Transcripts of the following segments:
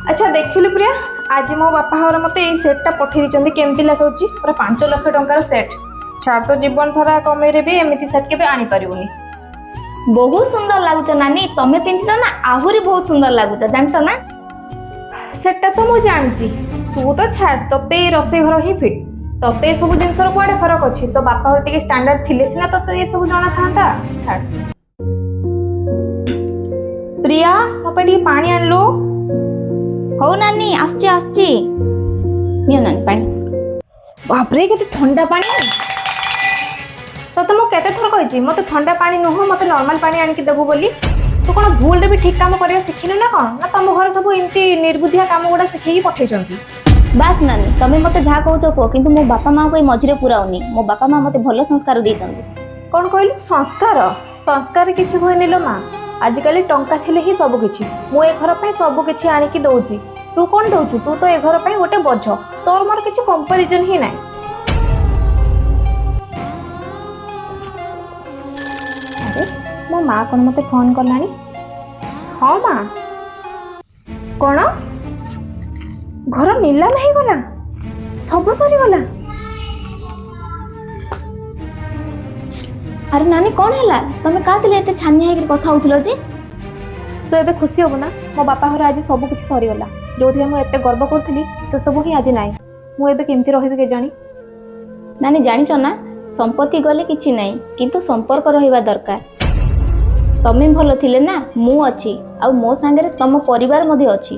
ଆଚ୍ଛା ଦେଖିଲୁ ପ୍ରିୟା, ଆଜି ମୋ ବାପା ଘର ମୋତେ ଏଇ ସେଟ୍ଟା ପଠେଇ ଦେଇଛନ୍ତି। କେମିତି ଲାଗୁଛି? ପୁରା 5 ଲକ୍ଷ ଟଙ୍କାର ସେଟ୍। ଛାଡ଼, ତ ଜୀବନ ସାରା କମେଇରେ ବି ଏମିତି ସେଟ୍ କେବେ ଆଣିପାରିବୁନି। ବହୁତ ସୁନ୍ଦର ଲାଗୁଛ ନାନୀ। ତମେ ପିନ୍ଧିଛ ନା, ଆହୁରି ବହୁତ ସୁନ୍ଦର ଲାଗୁଛ, ଜାଣିଛ ନା? ସେଟା ତ ମୁଁ ଜାଣିଛି। ତୁ ତ ଛାଡ଼, ତତେ ଏଇ ରୋଷେଇ ଘର ହିଁ ଫିଟ୍। ତତେ ଏସବୁ ଜିନିଷର କୁଆଡ଼େ ଫରକ ଅଛି? ତୋ ବାପା ଘର ଟିକେ ଷ୍ଟାଣ୍ଡାର୍ଡ ଥିଲେ ସିନା ତତେ ଏସବୁ ଜଣାଥାନ୍ତା। ଛାଡ଼। ପ୍ରିୟା, ମୋ ପାଇଁ ଟିକେ ପାଣି ଆଣିଲୁ। ହଉ ନାନୀ, ଆସୁଛି ଆସୁଛି। ନିଅ ନାନୀ ପାଣି। ବାପରେ, କେତେ ଥଣ୍ଡା ପାଣି! ତତେ ମୁଁ କେତେ ଥର କହିଛି, ମତେ ଥଣ୍ଡା ପାଣି ନୁହଁ, ମତେ ନର୍ମାଲ ପାଣି ଆଣିକି ଦେବୁ ବୋଲି। ତୁ କ'ଣ ଭୁଲରେ ବି ଠିକ କାମ କରିବା ଶିଖିନୁ ନା କ'ଣ? ନା ତମ ଘରେ ସବୁ ଏମିତି ନିର୍ବୁଦ୍ଧିଆ କାମ ଗୁଡ଼ା ଶିଖେଇକି ପଠେଇଛନ୍ତି? ବାସ୍ ନାନୀ, ତମେ ମତେ ଯାହା କହୁଛ କୁହ, କିନ୍ତୁ ମୋ ବାପା ମାଙ୍କୁ ଏଇ ମଝିରେ ପୁରାଉନି। ମୋ ବାପା ମା ମତେ ଭଲ ସଂସ୍କାର ଦେଇଛନ୍ତି। କ'ଣ କହିଲୁ? ସଂସ୍କାର? ସଂସ୍କାର କିଛି ହୁଏନି ଲୋ ମା। ଆଜିକାଲି ଟଙ୍କା ଥିଲେ ହିଁ ସବୁ କିଛି। ମୁଁ ଏ ଘର ପାଇଁ ସବୁ କିଛି ଆଣିକି ଦଉଛି, ତୁ କ'ଣ ଦଉଛୁ? ତୁ ତ ଏ ଘର ପାଇଁ ଗୋଟେ ବୋଝ। ତୋର ମୋର କିଛି କମ୍ପାରିଜନ ହିଁ ନାହିଁ। ଆରେ, ମୋ ମା କ'ଣ ମୋତେ ଫୋନ୍ କଲାଣି? ହଁ ମା। କ'ଣ, ଘର ନିଲାମ ହେଇଗଲା? ସବୁ ସରିଗଲା? ଆରେ ନାନୀ, କ'ଣ ହେଲା? ତମେ କାହା ଏତେ ଛାନିଆ ହେଇକି କଥା ହଉଥିଲ ଯେ? ତୁ ଏବେ ଖୁସି ହବୁ ନା? ମୋ ବାପା ଘରେ ଆଜି ସବୁ କିଛି ସରିଗଲା। ଯୋଉଥିରେ ମୁଁ ଏତେ ଗର୍ବ କରୁଥିଲି, ସେସବୁ ହିଁ ଆଜି ନାହିଁ। ମୁଁ ଏବେ କେମିତି ରହିବି କେଜାଣି? ନାନୀ, ଜାଣିଛ ନା, ସମ୍ପତ୍ତି ଗଲେ କିଛି ନାହିଁ, କିନ୍ତୁ ସମ୍ପର୍କ ରହିବା ଦରକାର। ତମେ ଭଲ ଥିଲେ ନା ମୁଁ ଅଛି, ଆଉ ମୋ ସାଙ୍ଗରେ ତମ ପରିବାର ମଧ୍ୟ ଅଛି।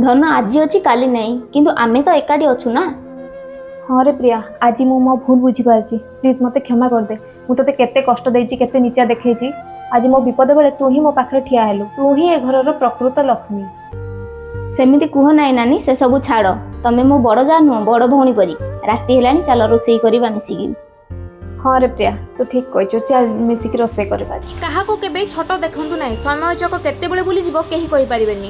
ଧନ ଆଜି ଅଛି, କାଲି ନାହିଁ, କିନ୍ତୁ ଆମେ ତ ଏକାଠି ଅଛୁ ନା। ହଁ ରେ ପ୍ରିୟା, ଆଜି ମୁଁ ମୋ ଭୁଲ ବୁଝିପାରୁଛି। ପ୍ଲିଜ୍ ମୋତେ କ୍ଷମା କରିଦେ। ମୁଁ ତୋତେ କେତେ କଷ୍ଟ ଦେଇଛି, କେତେ ନିଚା ଦେଖେଇଛି। ଆଜି ମୋ ବିପଦ ବେଳେ ତୁ ହିଁ ମୋ ପାଖରେ ଠିଆ ହେଲୁ। ତୁ ହିଁ ଏ ଘରର ପ୍ରକୃତ ଲକ୍ଷ୍ମୀ। ସେମିତି କୁହ ନାହିଁ ନାନୀ, ସେ ସବୁ ଛାଡ଼। ତମେ ମୋ ବଡ଼ ଯା ନୁହଁ, ବଡ଼ ଭଉଣୀ ପରି। ରାତି ହେଲାଣି, ଚାଲ ରୋଷେଇ କରିବା ମିଶିକି। ହଁ ରେ ପ୍ରିୟା, ତୁ ଠିକ କହିଛୁ। ଚାଲ ମିଶିକି ରୋଷେଇ କରିବା ଆଜି। କାହାକୁ କେବେ ଛୋଟ ଦେଖନ୍ତୁ ନାହିଁ। ସମୟ ଚକ କେତେବେଳେ ବୁଲିଯିବ, କେହି କହିପାରିବେନି।